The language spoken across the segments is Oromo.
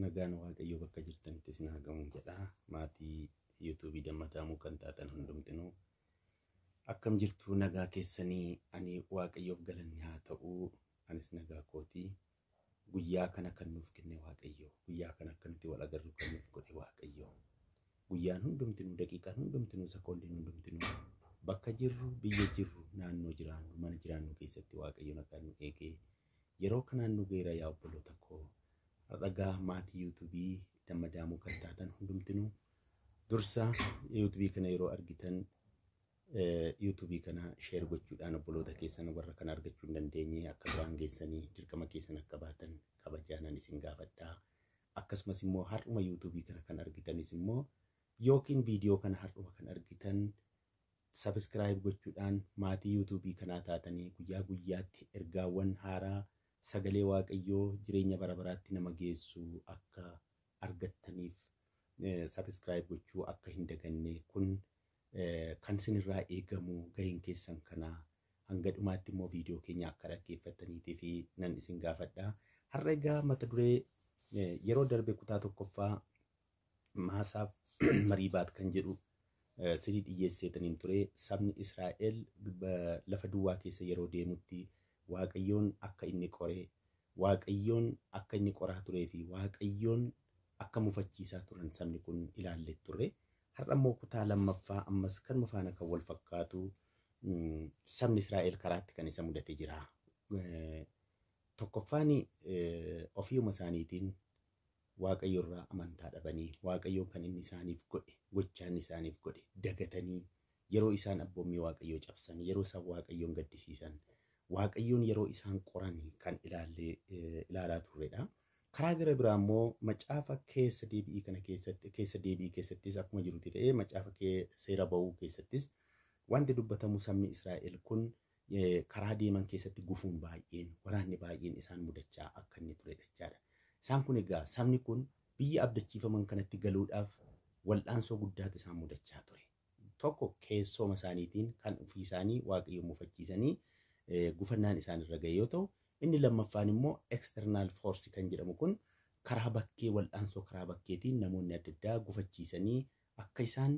Nagaan Waaqayyoo bakka jirtanitti isin haa gahu jedha. Maatii yuutuubii dammataamuu kan taatan hundumtinuu akkam jirtu nagaa keessanii ani Waaqayyoof galanni haa ta'u. Anis nagaa kootii. Guyyaa kana kan nuuf kenne Waaqayyo. Guyyaa kana akka nuti wal agarru kan nuuf godhe Waaqayyo. Guyyaan hundumtinuu, daqiiqaan hundumtinuu, sekoondiin hundumtinuu bakka jirru, biyya jirru, naannoo jiraannu, mana jiraannu keessatti Waaqayyo nagaan nu eegee yeroo kanaan nu geera yaa obboloota koo. Ragaa maatii yuutuubii dammadaamuu kan taatan hundumtinuu dursa yuutuubii kana yeroo argitan yuutuubii kana sheer gochuudhaan obboloota keessan warra kana argachuu hin dandeenye akka biraan geessanii dirqama keessan akka baatan kabajaanan isin gaafadhaa. Akkasumas immoo har'uma yuutuubii kana kan argitanis immoo yookiin viidiyoo kana har'uma kan argitan sabiskiraayib gochuudhaan maatii yuutuubii kanaa taatanii guyyaa guyyaatti ergaawwan haaraa sagalee Waaqayyoo jireenya bara baraatti nama geessu akka argattaniif sabiskiraayib gochuu akka hin daganne kun kan sinirraa eegamu gaheen keessan kanaa hanga dhumaatti immoo viidiyoo keenya akka dhaggeeffattaniitii fi nan isin gaafadha. Har'a egaa mata duree yeroo darbe kutaa tokkoffaa maasaaf mariibaat kan jedhu sidii dhiyyeesseetaniin ture. Sabni Israa'el lafa duwwaa keessa yeroo deemutti Waaqayyoon akka inni qoree, Waaqayyoon akka inni qoraa turee fi Waaqayyoon akka mufachiisaa turan sabni kun ilaallee turre. Har'a immoo kutaa lammaffaa ammas kanuma faana kan wal fakkaatu sabni Israa'el karaatti kan isa mudatee jira. Tokkoffaan ofiuma isaaniitiin Waaqayyo irraa amantaa dhabanii, Waaqayyoon kan inni isaaniif godhe, gochaa inni isaaniif godhe dagatanii yeroo isaan abboommii Waaqayyoo cabsan, yeroo isaan Waaqayyoon gaddisiisan, Waaqayyoon yeroo isaan qoran kan ilaalaa turredha. Karaa gara biraa immoo macaafa keessa deebi'ii kana keessatti, keessa deebi'ii keessattis akkuma jirutti ta'ee macaafa seera ba'uu keessattis wanti dubbatamu sabni Israa'el kun karaa deeman keessatti gufuun baay'een, waraanni baay'een isaan mudachaa akka inni turedha jechaadha. Isaan kun egaa sabni kun biyya abdachiifaman kanatti galuudhaaf wal'aansoo guddaatu isaan mudachaa ture. Tokko keessooma isaaniitiin kan ofii isaanii Waaqayyoon mufachiisanii gufannaan isaan irra ga'e yoo ta'u, inni lammaffaan immoo external force kan jedhamu kun karaa bakkee wal'aansoo karaa bakkeetiin namoonni adda addaa gufachiisanii akka isaan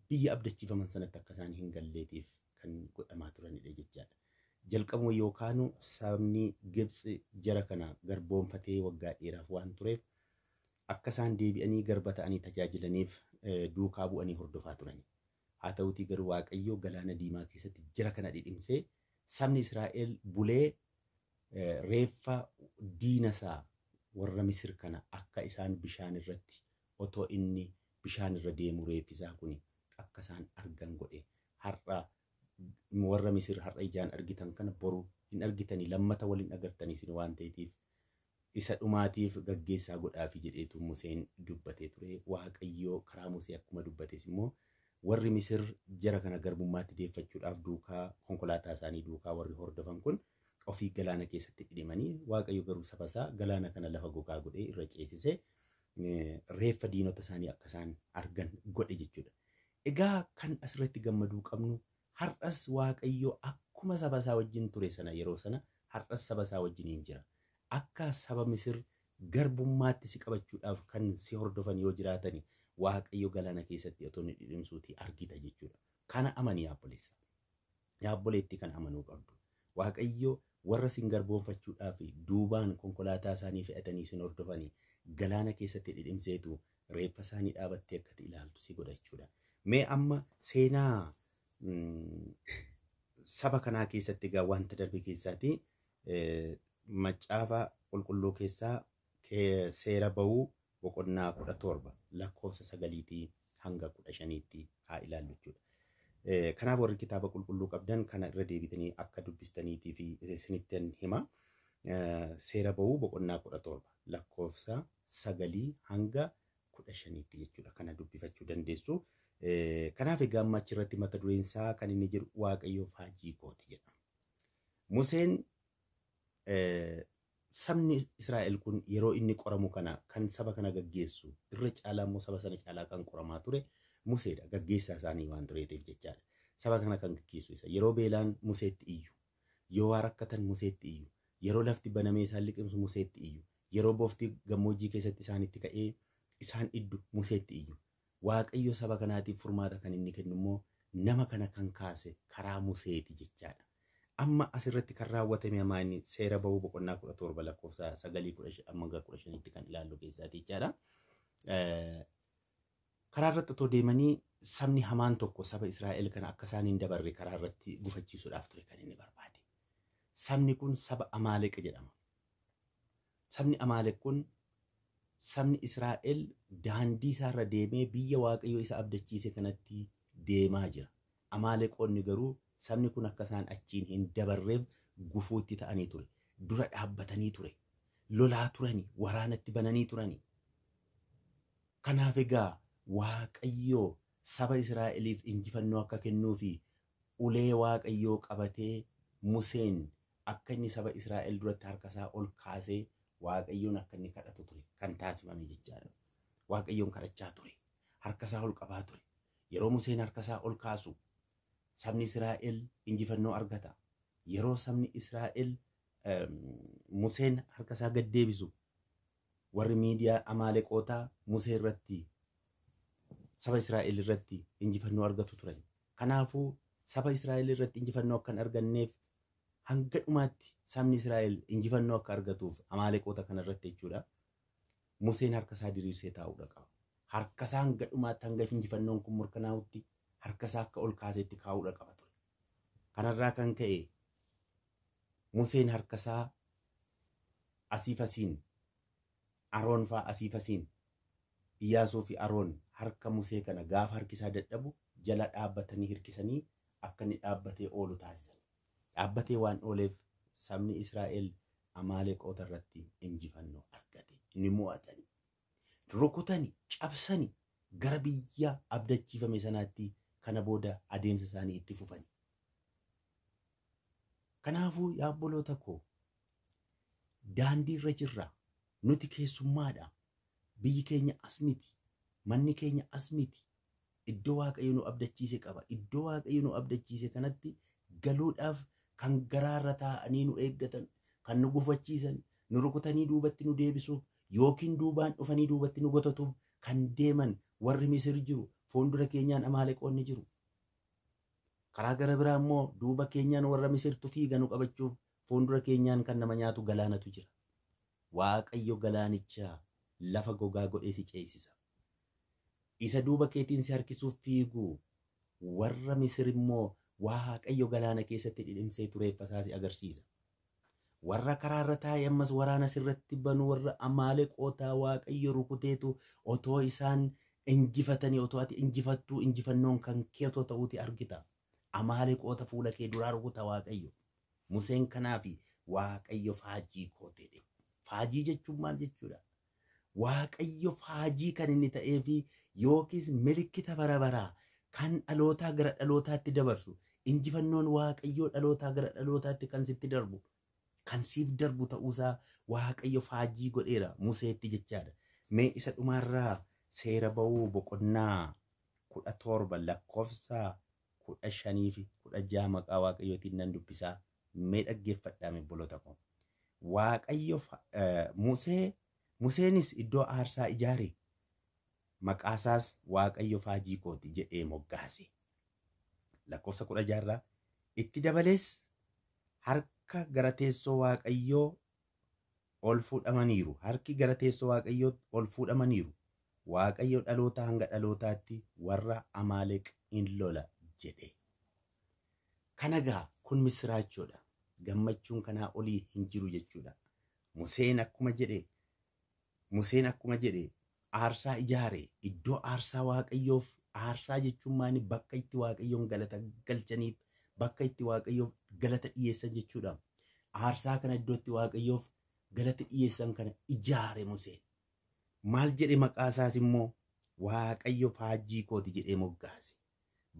biyya abdachiifaman sanatti akka isaan hin galleetiif kan godhamaa turanidha jechaadha. Jalqabuma yookaan sabni Gibxi jara kana garboomfatee waggaa dheeraaf waan tureef akka isaan deebi'anii garba ta'anii tajaajilaniif duukaa bu'anii hordofaa turani. Haa ta'utii garuu Waaqayyo galaana diimaa keessatti jara kana dhidhimsee sabni Israa'el bulee reeffa diina isaa warra Misir kana akka isaan bishaan irratti otoo inni bishaan irra deemu reeffi isaa kun akka isaan argan godhe. Har'a warra Misir har'a ijaan argitan kana boru hin argitanii lammata waliin agartanii isin waan ta'eetiif isa dhumaatiif gaggeessaa godhaafi jedheetu Museen dubbatee ture. Waaqayyo karaa Musee akkuma dubbates immoo warri Misir jara kana garbummaatti deeffachuudhaaf duukaa konkolaataa isaanii duukaa warri hordofan kun ofii galaana keessatti dhidhimanii Waaqayyo garuu saba isaa galaana kana lafa gogaa godhee irra ceesisee reeffa diinota isaanii akka isaan argan godhe jechuudha. Egaa kan asirratti gammaduu qabnu har'as Waaqayyo akkuma saba isaa wajjin ture sana yeroo sana har'as saba isaa wajjiniin jira. Akka saba Misir garbummaatti si qabachuudhaaf kan si hordofan yoo jiraatani Waaqayyo galaana keessatti otoo inni dhidhimsuutii argita jechuudha. Kana amanii yaabboleessa. Yaabboleetti kan amanuu qabdu. Waaqayyo warra sin garboomfachuudhaaf duubaan konkolaataa isaanii fe'atanii sin hordofanii galaana keessatti dhidhimseetu reeffa isaanii dhaabattee akkati ilaaltu si godha jechuudha. Mee amma seenaa saba kanaa keessatti egaa wanta darbe keessaati macaafa qulqulluu keessaa seera ba'uu boqonnaa 17 lakkoofsa 9 hanga 15tti haa ilaallu jechuudha. Kanaaf warri kitaaba qulqulluu qabdan kana irra deebitanii akka dubbistaniitii fi isinittan hima. Seera ba'uu boqonnaa 17 lakkoofsa 9 hanga 15tti jechuudha. Kana dubbifachuu dandeessu. Kanaaf egaa amma achirratti mata dureen isaa kan inni jedhu Waaqayyo faajii kooti jedha. Museen sabni Israa'el kun yeroo inni qoramu kana kan saba kana gaggeessu irra caalaa immoo saba sana caalaa kan qoramaa ture Museedha. Gaggeessaa isaanii waan tureetiif jechaadha. Saba kana kan gaggeessu isa. Yeroo beelaan Museetti iyyu, yoo waa rakkatan Museetti iyyu, yeroo lafti banamee isaan liqimsu Museetti iyyu, Yeroo bofti gammoojjii keessatti isaanitti ka'ee isaan iddu Museetti iyyu. Waaqayyo saba kanaatiif furmaata kan inni kennu immoo nama kana kan kaase karaa Museeti jechaadha. Amma asirratti kan raawwatame amaani seera ba'uu boqonnaa 17 lakkoofsa 9 amma 15tti kan ilaallu keessaati jechaadha. Karaa irratti otoo deemanii sabni hamaan tokko saba Israa'el kana akka isaan hin dabarre karaa irratti gufachiisuudhaaf ture kan inni barbaade. Sabni kun saba Amaaleq jedhama. Sabni Amaaleq kun sabni Israa'el daandii isaarra deemee biyya Waaqayyoo isa abdachiise kanatti deemaa jira. Amaaleqoonni garuu sabni kun akka isaan achiin hin dabarreef gufuutti ta'anii ture. Dura dhaabbatanii ture. Lolaa turani, waraanatti bananii turani. Kanaaf egaa Waaqayyoo saba Israa'eliif injifannoo akka kennuufi ulee Waaqayyoo qabatee Museen akka inni saba Israa'el duratti harka isaa ol kaasee Waaqayyoon akka inni kadhatu ture kan taasifame jechaadha. Waaqayyoon kadhachaa ture. Harka isaa ol qabaa ture. Yeroo Museen harka isaa ol kaasu sabni Israa'el injifannoo argata. Yeroo sabni Israa'el Museen harka isaa gad deebisu warri miidiyaa Amaaleqootaa Musee irratti saba Israa'el irratti injifannoo argatu turan. Kanaafuu saba Israa'el irratti injifannoo akka hin arganneef hanga dhumaatti sabni Israa'el injifannoo akka argatuuf Amaaleqoota kanarratti jechuudha. Museen harka isaa diriirsee taa'uudha qaba. Harka isaa hanga dhumaatti hanga injifannoon kun mirkanaa'utti harka isaa akka ol kaasetti kaa'uudha qaba ture. Kanarraa kan ka'e Museen harka isaa asiif asiin Aroon fa'aa asiif asiin Iyyaasuu fi Aroon harka Musee kana gaafa harki isaa dadhabu jala dhaabbatanii hirkisanii akka inni dhaabbatee oolu taasisan. Dhaabbatee waan ooleef sabni Israa'el Amaaleqoota irratti injifannoo argate. Ni mo'atani. Rukutani, cabsani gara biyya abdachiifame sanaatti kana booda adeemsa isaanii itti fufani. Kanaafuu yaa obboloota koo daandii irra jirra. Nuti keessummaadha. Biyyi keenya as miti. Manni keenya as miti. Iddoo Waaqayyo nu abdachiise qaba. Iddoo Waaqayyo nu abdachiise kanatti galuudhaaf kan garaarra taa'anii nu eeggatan, kan nu gufachiisan, nu rukutanii duubatti nu deebisuuf yookiin duubaan dhufanii duubatti nu gotatuuf kan deeman warri Misir jiru, fuuldura keenyaan Amaaleqoonni jiru. Karaa gara biraa immoo duuba keenyaan warra Misirtu fiiga nu qabachuuf fuuldura keenyaan kan nama nyaatu galaanatu jira. Waaqayyo galaanicha lafa gogaa godhee si ceesisa. Isa duuba keetiin si harkisuuf fiigu warra Misir immoo Waaqayyo galaana keessatti dhidhimsee tureeffasaa si agarsiisa. Warra karaarra taa'e ammas waraana sirratti banu warra Amaaleqootaa Waaqayyo rukuteetu otoo isaan injifatanii otoo ati injifattuu injifannoon kan kee otoo ta'uuti argita. Amaaleqoota fuula kee duraa rukuta Waaqayyo. Museen kanaafi Waaqayyo faajii koo ta'e. Faajii jechuun maal jechuudha? Waaqayyo faajii kan inni ta'eefi yookiis milikkita bara baraa kan dhalootaa gara dhalootaatti dabarsu injifannoon Waaqayyoo dhalootaa gara dhalootaatti kan sitti darbu kan siif darbu ta'uusaa Waaqayyo faajii godheera Museetti jechaadha. Mee isa dhumaarraa seera ba'uu boqonnaa 17 lakkoofsa 15 fi 16 maqaa Waaqayyootiin nan dubbisaa. Mee dhaggeeffadhaa obboloota koo. Waaqayyo Museenis iddoo aarsaa ijaare maqaasaas Waaqayyo faajii kooti jedhee moggaase. Lakkoofsa 16 itti dabalees harka gara teessoo Waaqayyoo ol fuudhamaniiru. Harki gara teessoo Waaqayyoo ol fuudhamaniiru. Waaqayyo dhaloota hanga dhalootaatti warra Amaaleq in lola jedhe. Kanagaa kun misiraachoodha. Gammachuun kanaa olii hin jiru jechuudha. Museen akkuma jedhe aarsaa ijaare iddoo aarsaa Waaqayyoof aarsaa jechuun maani bakka itti Waaqayyoon galata galchaniif bakka itti Waaqayyoof galata dhiyeessan jechuudha. Aarsaa kana iddoo itti Waaqayyoof galata dhiyeessan kana ijaare Museen. Maal jedhe maqaa isaas immoo Waaqayyo faajii kooti jedhee moggaase.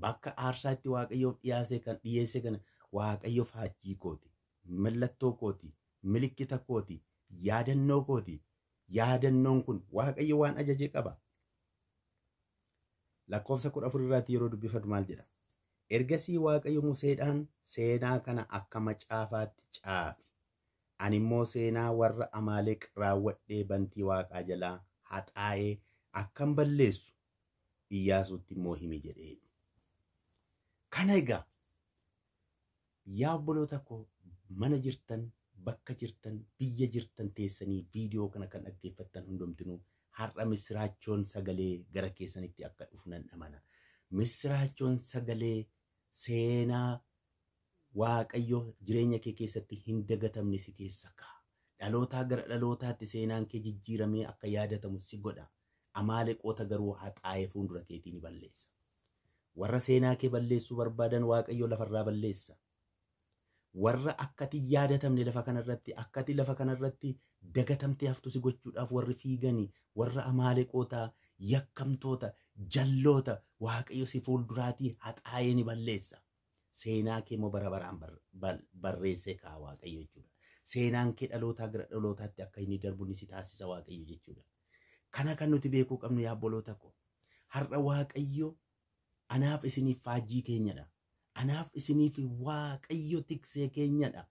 Bakka aarsaa itti Waaqayyoof dhiyeesse kana Waaqayyo faajii kooti, mallattoo kooti, milikkita kooti, yaadannoo kooti. Yaadannoon kun Waaqayyo waan ajaje qaba. Lakkoofsa 14 irratti yeroo dubbifatu maal jedha? Ergasii Waaqayyo Museedhaan seenaa kana akka macaafaatti caafi. Ani immoo seenaa warra Amaaleq raawwadhee bantii waaqaa jalaa haxaa'ee akkan balleessu Iyyaasuutti immoo himi jedheen. Kana egaa yaa obboloota koo, mana jirtan, bakka jirtan, biyya jirtan teessanii viidiyoo kana kan dhaggeeffattan hundumtinuu, har'a misiraachoon sagalee gara keessanitti akka dhufu nan amana. Misiraachoon sagalee seenaa Waaqayyo jireenya kee keessatti hin dagatamne si keessa kaa'a. Dhalootaa gara dhalootaatti seenaan kee jijjiiramee akka yaadatamu si godha. Amaaleqoota garuu haxaa'ee fuuldura keetii ni balleessa. Warra seenaa kee balleessuu barbaadan Waaqayyo lafarraa balleessa. Warra akkati yaadatamne lafa kanarratti, akkati lafa kanarratti dagatamtee haftu si gochuudhaaf warri fiigani, warra Amaaleqoota, yakkamtoota, jalloota, Waaqayyo si fuulduraatii haxaa'ee ni balleessa. Seenaa kee immoo bara baraan barreessee kaa'a Waaqayyo jechuudha. Seenaan kee dhalootaa gara dhalootaatti akka inni darbu ni si taasisa Waaqayyo jechuudha. Kana kan nuti beekuu qabnu, yaa obboloota koo. Har'a Waaqayyo anaaf isiniif faajjii keenyadha. Anaaf isiniif Waaqayyo tiksee keenyadha.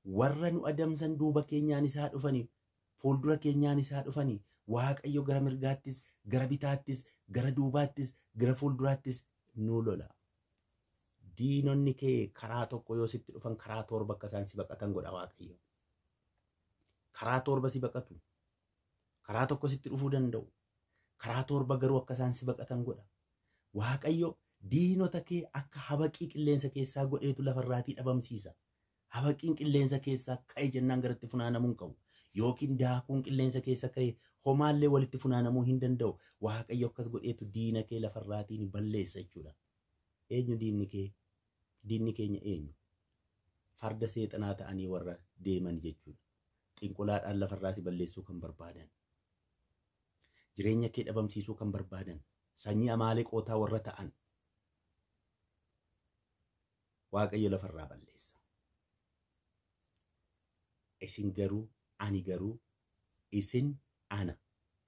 Warra nu adamsan duuba keenyaan isaa dhufani, fuuldura keenyaan isaa dhufani, Waaqayyo gara mirgaattis, gara bitaattis, gara duubaattis, gara fuulduraattis nu lola. Diinonni kee karaa tokko yoo sitti dhufan, karaa torba akka isaan si baqatan godha Waaqayyo. Karaa torba si baqatu. Karaa tokko sitti dhufuu danda'u. Karaa torba garuu akka isaan si baqatan godha. Waaqayyo diinota kee akka habaqii qilleensa keessaa godheetu lafarraatii dhabamsiisa. Habaqiin qilleensa keessaa ka'e jennaan garatti funaanamuu hin qabu. Yookiin daakuun qilleensa keessa ka'e homaallee walitti funaanamuu hin danda'u. Waaqayyo akkas godheetu diina kee lafarraatiin balleessa jechuudha. Eenyu diinni kee? Diinni keenya eenyu? Farda seexanaa ta'anii warra deeman jechuudha. Xinqulaadhaan lafarraa si balleessuu kan barbaadan. Jireenya kee dhabamsiisuu kan barbaadan. Sanyii Amaaleqootaa warra ta'an. Waaqayyo lafarraa balleessa. Isin garuu, ani garuu, isin, ana,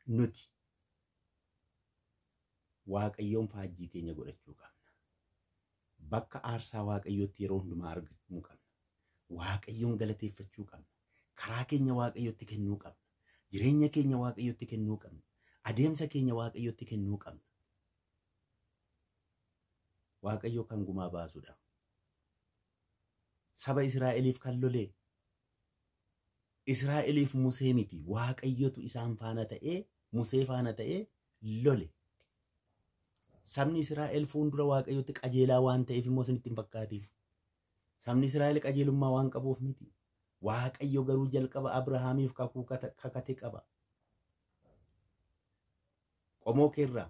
nuti Waaqayyoon faajjii keenya godhachuu qabna. Bakka aarsaa Waaqayyootti yeroo hundumaa argamuu qabna. Waaqayyoon galateeffachuu qabna. Karaa keenya Waaqayyotti kennuu qabna. Jireenya keenya Waaqayyotti kennuu qabna. Adeemsa keenya Waaqayyotti kennuu qabna. Waaqayyo kan gumaa baasudha. Saba Israa'eliif kan lolee Israa'eliif Musee miti. Waaqayyotu isaan faana ta'ee, Musee faana ta'ee lole. Sabni Israa'el fuuldura Waaqayyotti qajeelaa waan ta'eef immoo isinitti hin fakkaatin. Sabni Israa'el qajeelummaa waan qabuuf miti. Waaqayyo garuu jalqaba Abrahaamiif kakuu kakate qaba. Qomoo keerraa,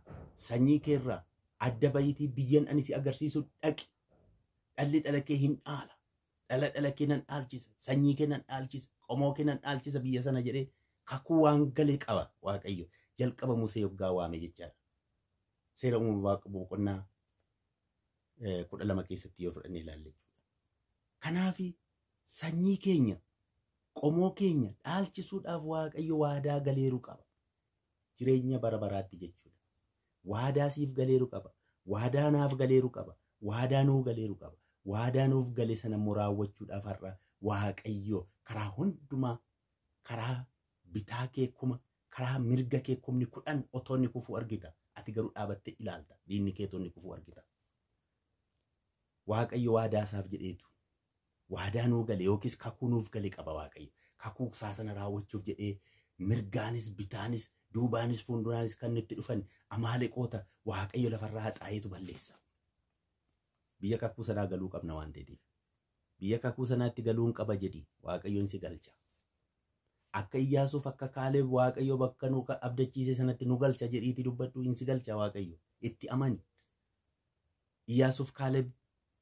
sanyii keerraa adda bahiitii biyyan ani si agarsiisu dhaqi. Dhalli dhala kee hin dhaala. Dhala dhala kee nan dhaalchisa. Sanyii kee nan dhaalchisa. Qomoo kee nan dhaalchisa biyya sana jedhee kakuu waan galee qaba Waaqayyo. Jalqaba Musee yoggaa waame jechaadha. Seera Uumamaa boqonnaa 12 keessatti yoo fudhannee ilaalle jechuudha. Kanaaf sanyii keenya, qomoo keenya dhaalchisuudhaaf Waaqayyo waadaa galeeru qaba. Jireenya bara baraatti jechuudha. Waadaa siif galeeru qaba. Waadaa naaf galeeru qaba. Waadaa nuu galeeru qaba. Waadaa nuuf gale sana immoo raawwachuudhaaf har'a Waaqayyo karaa hundumaa, karaa bitaa kee 1000, karaa mirga kee 10,000 otoo inni kufuu argita. Ati garuu dhaabattee ilaalta. Diinni kee otoo inni kufuu argita. Waaqayyo waadaa isaaf jedheetu waadaa nuu gale yookiis kakuu nuuf gale qaba Waaqayyo. Kakuu isaa sana raawwachuuf jedhee mirgaanis, bitaanis, duubaanis, fuulduraanis kan nutti dhufan Amaaleqoota Waaqayyo lafarraa haxaa'eetu balleessa. Biyya kakuu sanaa galuu qabna waan ta'eef. Biyya kakuu sanaatti galuun qaba jedhi, Waaqayyoon si galcha. Akka Iyyaasuuf, akka Kaaleeb, Waaqayyo bakka nu abdachiise sanatti nu galcha jedhiitii dubbadhu, hin si galcha Waaqayyo. Itti amani. Iyyaasuuf Kaaleeb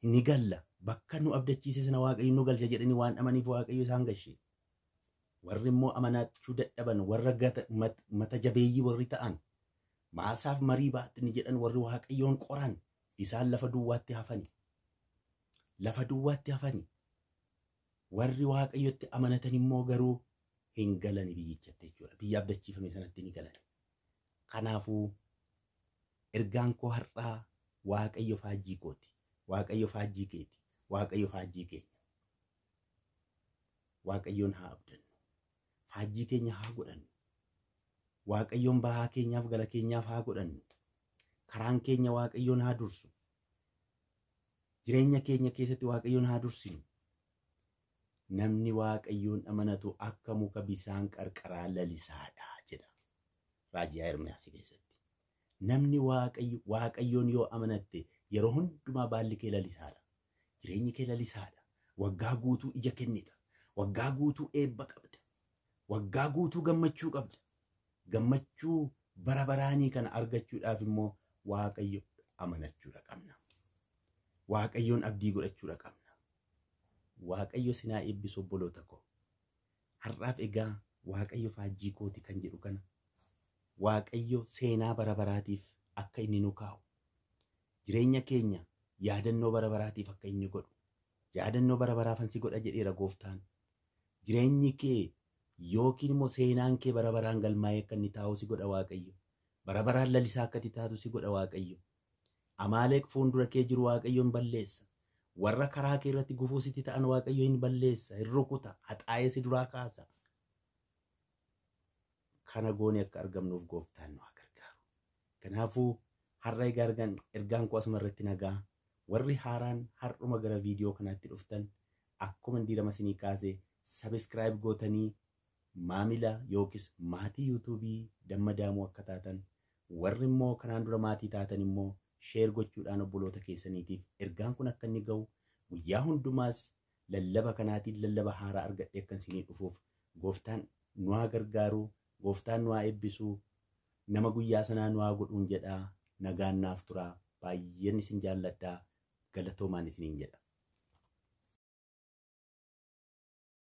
ni galla, bakka nu abdachiise sana Waaqayyo nu galcha jedhanii waan amaniif Waaqayyo isaan gashe. Warri immoo amanachuu dadhaban, warra mata jabeeyyii warri ta'an, Maasaaf Mariibaatti ni jedhan, warri Waaqayyoon qoran, isaan lafa duwwaatti hafani. Lafa duwwaatti hafani. Warri Waaqayyotti amanatan immoo garuu hin galani biyyichatti jechuudha. Biyya abdachiifame sanatti ni galan. Kanaafuu ergaan koo har'aa, Waaqayyo faajjii kooti. Waaqayyo faajjii keeti. Waaqayyo faajjii keenya. Waaqayyoon haa abdannu. Faajjii keenya haa godhannu. Waaqayyoon bahaa keenyaaf gala keenyaaf haa godhannu. Karaan keenya Waaqayyoon haa dursu. Jireenya keenya keessatti Waaqayyoon haa dursinu. Namni Waaqayyoon amanatu akka muka bisaan qarqaraa lalisaadha jedha raajii Ermiyaas keessatti. Namni Waaqayyoon yoo amanatte yeroo hundumaa baalli kee lalisaadha. Jireenyi kee lalisaadha. Waggaa guutuu ija kennita. Waggaa guutuu eebba qabda. Waggaa guutuu gammachuu qabda. Gammachuu bara baraanii kana argachuudhaaf immoo Waaqayyo amanachuudha qabna. Waaqayyoon abdii godhachuudha qabna. Waaqayyo sinaa eebbisu obboloota koo. Har'aaf egaa Waaqayyo faajjii kooti kan jedhu kana Waaqayyo seenaa bara baraatiif akka inni nu kaa'u, jireenya keenya yaadannoo bara baraatiif akka inni godhu, yaadannoo bara baraafan si godha jedheera gooftaan. Jireenyi kee yookiin immoo seenaan kee bara baraan galmaa'ee akka inni taa'u si godha Waaqayyo. Bara baraan lalisaa akka itti taatu si godha Waaqayyo. Amaaleq fuuldura kee jiru Waaqayyo hin balleessa. Warra karaa kee irratti gufuu sitti ta'an Waaqayyo hin balleessa, hin rukuta, haxaa'ee si duraa kaasa. Kana goone akka argamnuuf gooftaan nu haa gargaaru. Kanaafuu har'a egaa ergaan koo asuma irratti nagaa. Warri haaraan har'uma gara viidiyoo kanaatti dhuftan akkuma diirama isinii kaase sabiskiraayib gootanii maamila yookiis maatii yuutuubii Damma Daamuu akka taatan, warri immoo kanaan dura maatii taatan immoo sheer gochuudhaan obboloota keessaniitiif ergaan kun akka inni ga'u, guyyaa hundumaas lallaba kanaatiin lallaba haaraa argadhee akka isinii dhufuuf gooftaan nu haa gargaaru, gooftaan nu haa eebbisu, nama guyyaa sanaa nu haa godhuun jedhaa. Nagaan naaf turaa. Baay'een isin jaalladhaa. Galatoomaan isiniin jedha.